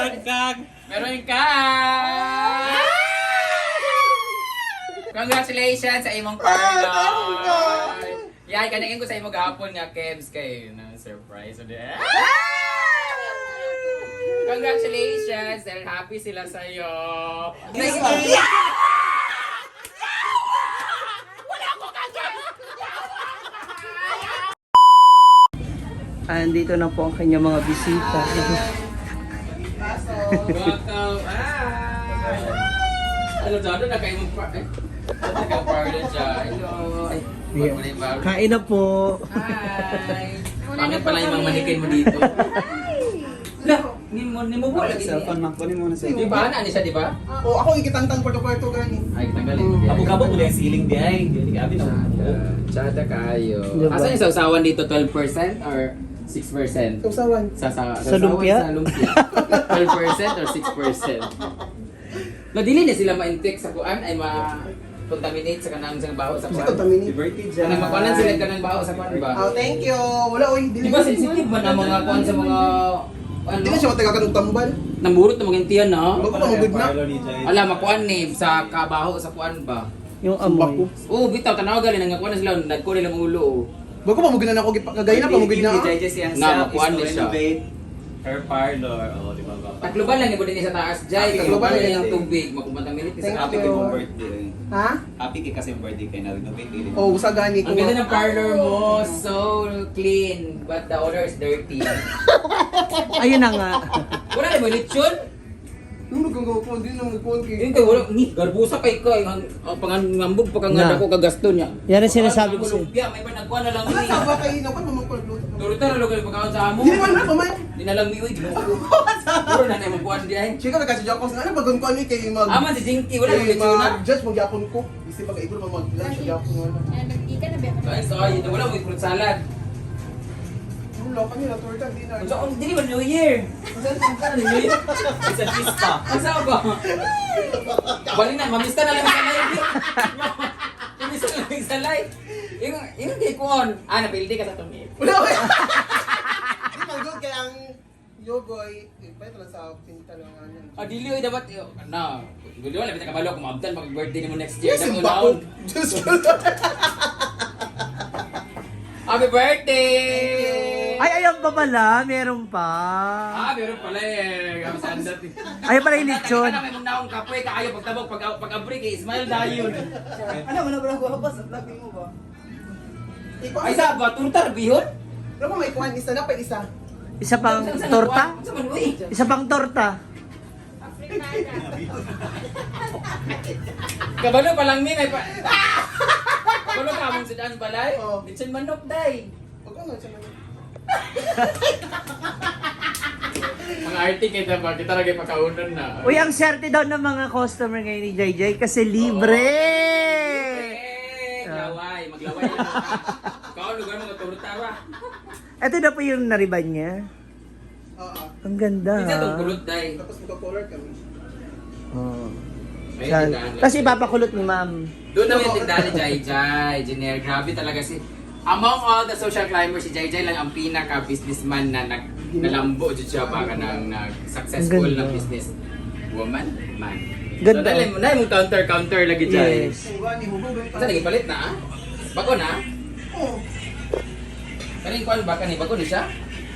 Meron kang Meron ka! Congratulations sa imong parlor! Yan, kanangin ko sa imong gahapon nga, Kebs, kay na surprise. Congratulations! Dahil happy sila sa'yo. Andito na po ang kanyang mga bisita. Welcome! Ah! Ano dyan? Ano na kayo mong eh? Ano na kayo parlor dyan? Hello! Ay, wag mo na yung bago. Kain na po. Hi! Bakit pala yung mga manikin mo dito? La, ni mo ba lagi? Cellphone man, kunin mo na Di ba? Ano siya, di ba? Oh, ako ikitangtang kwarto-kwarto gani. Ay, tanggalin mo. Kabog-kabog mo na yung ceiling di ay. Hindi ka abi na. Chada kayo. Diba? Asan yung sausawan dito? 12% or 6%? Sausawan. Sa lumpia? Sa lumpia. 12% or 6%? No, dili na sila ma-infect sa kuan ay ma-contaminate sa kanang sa baho sa Kasi kuan. contaminate. Birthday dyan. Kanang makuanan sila kanang baho sa kuan ba? Oh, thank you. Wala oy, dili. Di ba sensitive man ang mga kuan sa mga ano? Di na siya matagakan og tambal. Namurot na mga intiyan na. Bago pa mugud na. Ala makuan ni sa kabaho sa kuan ba? Yung amoy. Oh, bitaw tanaw gali nang kuan na sila nagko nila ang ulo. Oh. Bago pa mugud na ako kagaya na pa mugud na. Ni Jai siyang Nga, self is makuan to ni siya. renovate her parlor. Oh, di ba ba? Tacloban lang ni din sa taas, Jai. Tacloban Tacloban lang. lang yung tubig, makukontaminate ni sa Thank Happy you. kay mong birthday. Ha? Happy kay kasi yung birthday kay na-renovate din. Oh, usa gani ko. Ang ganda ng parlor mo, so clean, but the owner is dirty. Ayun na nga. Wala na mo lechon? Nung nagkanggaw ko, hindi na magkuhan kay. Yun kay wala ni garbusa kay ka ang pangambog pa kang Na. nga dako kagasto niya. Yan ang sinasabi ko sa'yo. Lumpia, may pa nagkuha na lang Wala ni. sa ba kay no kan mamangkuhan luto. Turita ra lugar pagkaon sa amo. Dili man na pa man. Di na lang miuy Ginoo ko. Puro na na magkuhan di ay. Chika ba kasi Jacobs ano bagon ko ano kay mag Aman si Jinky wala mo kay lechon na. mag-judge magyapon ko. Isip pag igor mag lunch gyapon wala. So ay, wala mo fruit salad. Wala pa nila torta di na. Unsa on dili man New Year. Unsa New Year? It's a fiesta. Unsa ba? Bali na, mamista na lang sa live. Mamista na lang sa live. Yung yung kay kuon. Ah, napildi ka sa tungit. Wala ko. Di man good kay ang Yogoy, ipalit lang sa pinta lang ano. Ah, dili oy dapat eh, na. Dili wala bitaw kabalo kung maabdan pag birthday nimo next year. Yes, Dako ba ko. naon. Diyos ko. Happy birthday! Ay, ayan pa pala. Meron pa. Ah, meron pala eh. Kami sa andat eh. Ayun pala yung lechon. Ano, may mong naong kapoy kaayo pagtabok pag pag abri kay Ismail dayon. Ano man na ba ako sa vlog mo ba? Ikaw Ay sa ba turtar bihon? Pero may kuhan isa na pa isa. Isa pang torta? Unsa man uy? Isa pang torta. Kabalo pa lang mi may pa. Kabalo ka among sudan balay. Oo. Litson manok day. Pag ano siya man. Mga arte kita ba kita lagi pakaunon na. Uy, ang swerte daw ng mga customer ngayon ni JJ kasi libre! Eh, laway, maglaway lang. Kaon lugar mga torta ra. Ito na po yung nariban niya. Oo. Ang ganda. Isa tong ha? kulot day. Tapos magka-color kami. Oo. Ayun, Siya- tindahan lang. Tapos ipapakulot ni ma'am. Doon naman yung tindahan ni Jai Jai, Jenner. Grabe talaga si... Among all the social climbers, si Jai Jai lang ang pinaka-businessman na nalambo dyan siya baka nang nag-successful Ang ganda. na business woman, man. Ganda. So, dali mo na yung counter-counter lagi Jai. Yes. Hugo ni Hugo ganito. Saan naging na ah? Bago na? Oo. Kaning kuan ba kani bago ni siya?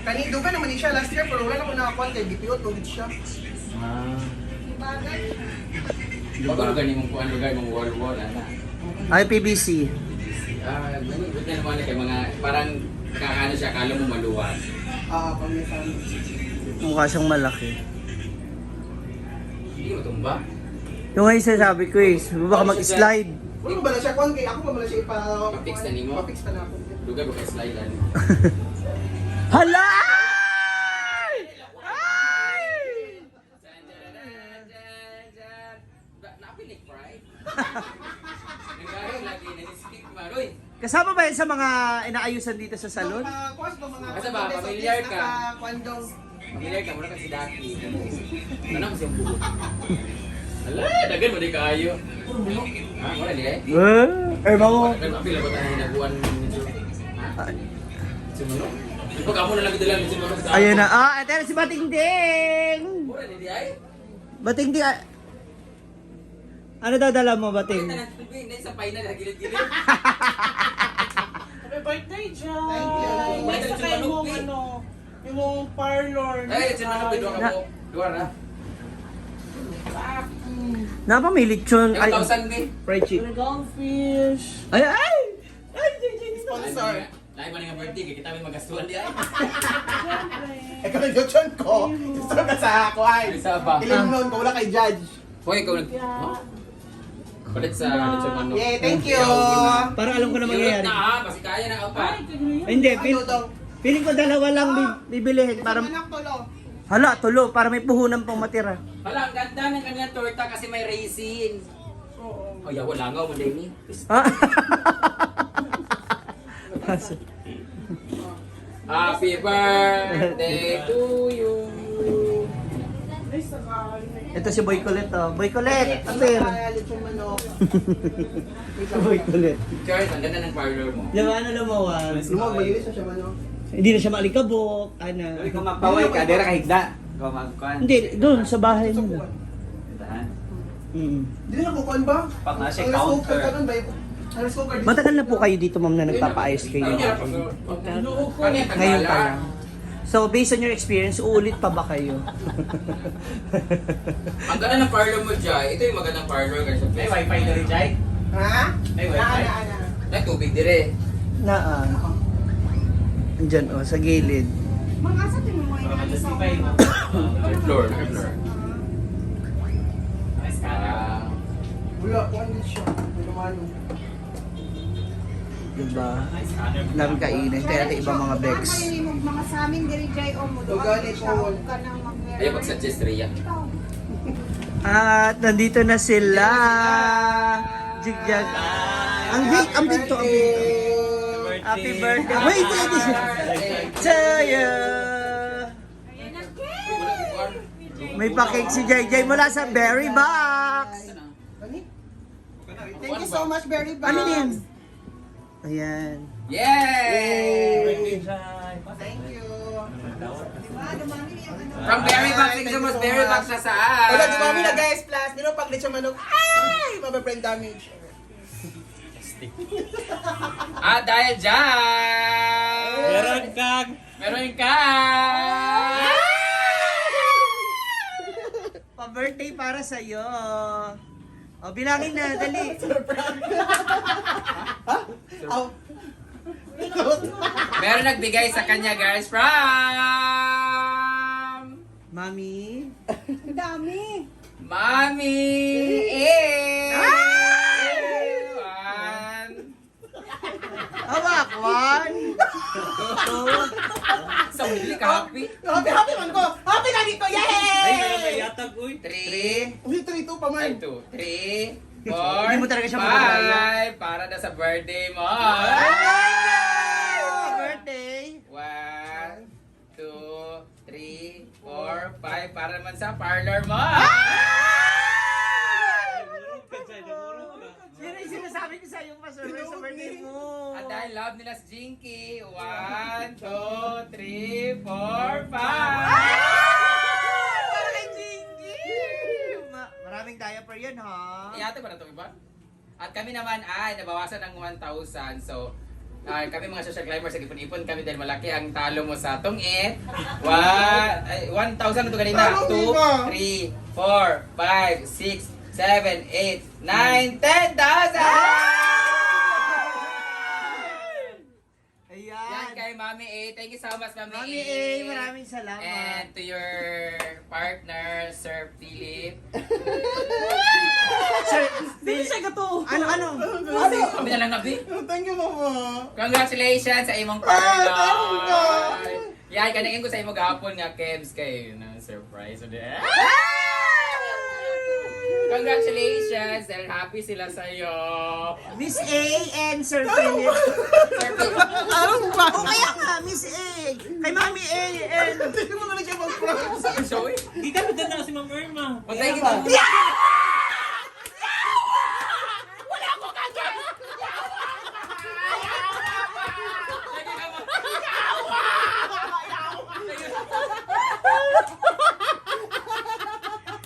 Kani duga naman ni siya last year pero wala na ko nakakuan kay GPO tugid siya. Ah. Bago lugar ni mong kuan lugar mong wall-wall ana. Ay, PBC. Ah, ganun na naman kay mga parang kakaano siya, akala mo maluwag. Ah, pamisan. Mukha siyang malaki. Hindi mo tumba. Yung nga yung sinasabi ko eh, baka mag-slide. Wala ba na siya kuan kay ako pa man na siya ipa Pa-fix na nimo? Pa-fix na na ako. Lugar ba kay slide ano? Hala! Ay! Napilik, pride. Nanggari lagi na-skip man. Uy, Kasama ba yan sa mga inaayusan dito sa salon? Mga kuan ba mga Asa ba? Familiar ka? Kuan daw. Familiar ka, mura ka si Daki. Ano mo siyang buhok? Ala, dagan mo di kaayo. Ah, mura di ay. Eh, eh, bango. Dagan mo apil ba tayo hinaguan medyo. Ha? Sumunod? Di ba kamo na lang gidala medyo manok sa Ayun na. Ah, ito na si Bating Ding! Mura di Bating di... Ano dadala mo, Bating? Sa final, sa gilid-gilid. Happy birthday, Jai! Thank you. Next sa kayo mong ano, yung mong parlor. Ay, lechon manok, duha ka mo. Duha na. Napa may lechon. Ay, 1,000 bi. fried chicken. Goldfish. Ay, ay! Ay, Jai, Jai, dito. Sponsor. Lahi pa nga birthday, kay kita may magastuhan di ay. Eh, kami lechon ko. Gusto ka sa ako ay. Isa pa. Ilimnon ko, wala kay judge. Hoy, ikaw nag... Huh? Palit sa lechon manok. Yay, thank you. Parang alam ko na Yurot mangyayari. na ah, kasi kaya na upat. Ay, hindi, Ay, dudong. feeling ko dalawa lang bibilihin para Anak tulo. Hala, tulo para may puhunan pang matira. Hala, ang ganda ng kanyang torta kasi may raisin. Oo. Oh, yawa langaw mo din ni. Ah. Happy birthday to you. Ito si Boy Colette, oh. Boy Colette, apir. Kaya lechon manok. Boy Colette. Charles, ang ganda ng parlor mo. Diba, ano lumawan? Lumog, magilis na siya manok. Hindi na siya maalikabok, ana. Uy, kung magpaway ka, dira ka higda. Kung magkuhan. Hindi, doon sa bahay nila. Tahan. Hindi na kukuan ba? Pag nasa Ang rice cooker counter. karon ba? Ang rice cooker dito. Matagal na po kayo dito, ma'am, na nagpapaayos kayo. Ngayon pa lang. So, based on your experience, uulit pa ba kayo? Ang ganda ng parlor mo, Jai. Ito yung magandang parlor guys. Sa May place. wifi na rin, Jai? Ha? May wifi? Na, na, na. May tubig dire. Na, ah. Andyan, oh, sa gilid. Mga asa mo Para ma-justify mo. Third floor, third floor. May scanner. Ah, Wala, kuan din siya. May lumano. Diba? May scanner. Dami kainin. Kaya natin ibang mga bex. Mga sa amin diri jay o mo O, gani po. ka nang mag Ayaw pag-suggest, Rhea. At nandito na sila. Jigjag. Ang big to, ang big to. Happy birthday. Wait, wait, wait. To you. May pa-cake si JJ mula sa Berry Box. Gani? Thank you so much, Berry Box. Ano yan? Ayan. Yay! Birthday, Jai. Thank you. Diba? Dumami na yung ano. From Berry Box, thank you so much, Berry Box na saan? Wala, dumami na guys, plus. Pero pag lechon manok, ay! Mababrain damage. Ah, dahil dyan! Meron kang Meron kang! Pa-birthday para sa iyo. O, bilangin na, dali. Aw. Meron nagbigay sa kanya, guys, from... Mami. Ang dami. Mami! A! One. Hawak. One. Two. Sa huli ka, happy. Happy, happy man ko! Happy lagi ko! Ay, meron Yay! pa yatag, uy. 3, Uy, 3, 2 pa man. 2, 3, 4, Hindi mo talaga siya magagaya. 5, para na sa birthday mo. Happy birthday. 1, 2, 3, 4, 5, para naman sa parlor mo. Yun ang sinasabi ko sa iyo, pa-surprise sa birthday mo. At dahil love nila si Jinky, 1, 2, 3, 4, 5. Para kay Jinky! Maraming diaper yan, ha? Iyate ba na itong iba? At kami naman ay nabawasan ng 1,000. So, kami mga social climbers, nag-ipon-ipon kami dahil malaki ang talo mo sa tungit. 1,000 na ito kanina. Talo, 2, Mima. 3, 4, 5, 6, 7, 8, 9, 10,000! Ayan. Yan kay Mami A. Thank you so much, Mami, Mami A, maraming salamat. And to your partner, Sir Philip. Sir, Hindi siya gato. ano, ano? Kami na lang nabi. Thank you, mama. Congratulations sa imong Ah, partner. thank you. Yan, kanain ko sa imong gahapon nga Kebs kay na surprise. Congratulations and happy sila sa iyo. Miss A and Sir Philip. Sir Philip. Ano ba? O kaya nga, Miss A. Kay Mami A and... Hindi mo na lang siya mag-promise. Joey. Hindi ka na si Ma'am Irma. Pagdayin kita.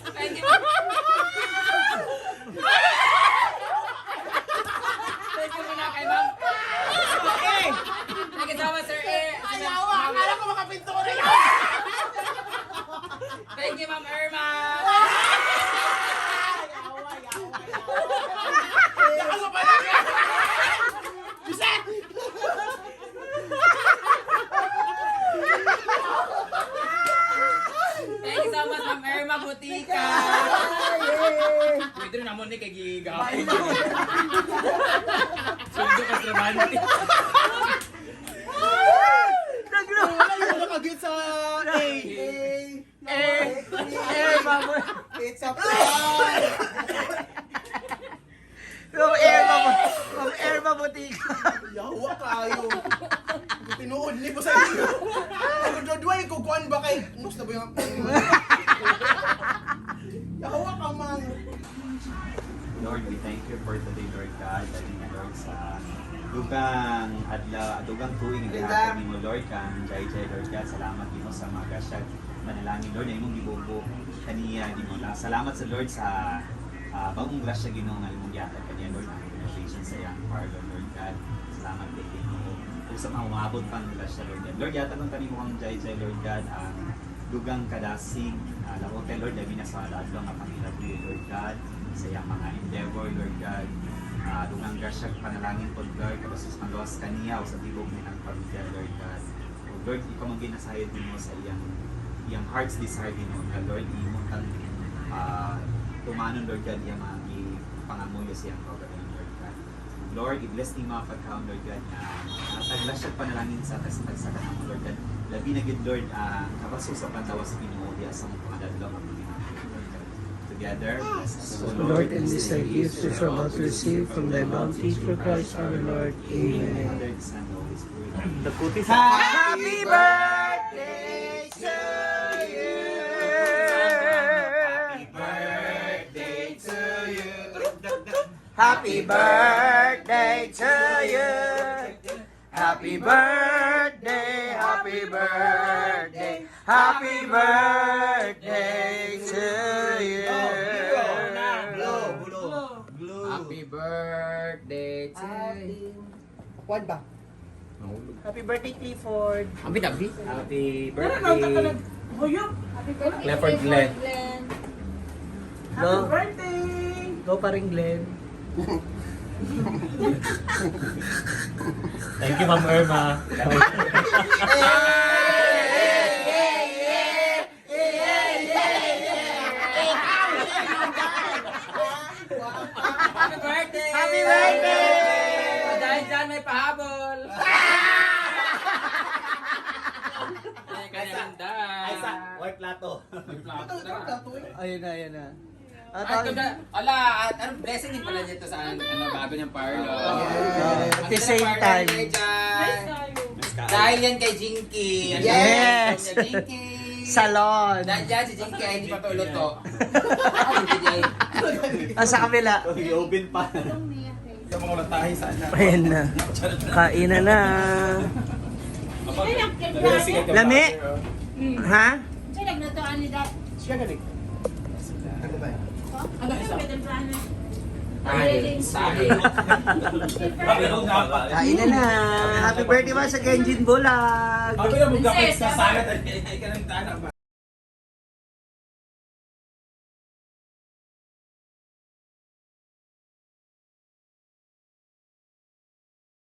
Thank you. Thank you, Ma'am Irma! Thank you so much, Ma'am Irma Butika! Pwede rin naman ni kay Gigapon. Sundo ka Cervantes. Wala yung nakagit sa A. A. Eh, eh, mamo. It's a prank! Ma'am Irma, Ma'am Irma Butika. Yawa kayo. Tinuod ni po sa inyo. Ako dodway ko kuan ba kay nus na ba yung Yawa ka man. Lord, we thank you for today, Lord God. Dahil nga, Lord, sa dugang adlaw, dugang tuig nga gihatag nimo, Lord, kang Jai Jai, Lord God. Salamat nimo sa mga gasyag manalangin, Lord, na imong gibubo kaniya Ginoo. Salamat sa Lord sa bagong grasya Ginoo nga imong gihatag kaniya, Lord, ang renovation sa iyang parlor, Lord God. Salamat kay Ginoo. Ug sa mga umabot pang grasya, Lord God. Lord, gihatag lang kanimo ang Jai Jai, Lord God, ang dugang kadasig, lakote, Lord, labi na sa adlaw nga pangilabli, Lord God, sa iyang mga endeavor, Lord God. Dugang grasya panalangin po, Lord, kapag sa panggawas kaniya o sa tibok nilang pamilya, Lord God. O, Lord, ikaw ang ginasayod nimo sa iyang iyang heart's desire Ginoo ka, Lord, imo kang tumanon, Lord God, iyang mga pangamuyo sa iyang kaugalingon, Lord God. Lord, i-bless ni mga pagkaon, Lord God, na taglas siya panalangin sa tagsa ka namo, Lord God. Labi na gid, Lord, kabaso sa pantawas Ginoo diya sa mga pangadlaw nga Lord God. Together, bless us, O Lord, and these thy gifts which are about to receive from thy bounty through Christ our Lord. Amen. Father, the Son, the Holy Spirit. Happy birthday to you. Happy birthday to you. Happy birthday to you. Happy birthday, happy birthday, happy birthday to you. Happy birthday to you. Kuan ba? Happy birthday, Clifford. Ang bitabi. Happy birthday. Happy birthday, Clifford Glenn. Glenn. Go. birthday! Go pa rin, Glenn. Thank you, Ma'am Irma. Happy birthday! Happy birthday! Dahil dyan may pahabol! Ay, kanya Ay, sa white plato. Ayun na, ayun na. Ay, ala, at anong blessing din pala dito sa ano, bago niyang parlor. At Ang the ganda ng same parlor time. niya dyan. Dahil yan kay Jinky. Ang Yes! ganda ng Jinky. Salon. Dahil dyan si Jinky ay hindi pa to luto. Ay, hindi dyan. Ah, sa kabila. I-open pa. Ayan na. Kainan na. Lami? Ha? Siya gani. Ano ba? Ay, sabi. Kainan na. Happy birthday once again, Jin Bulag. Ako na mo kapit sa salad. Ay, ka nang tanak ba?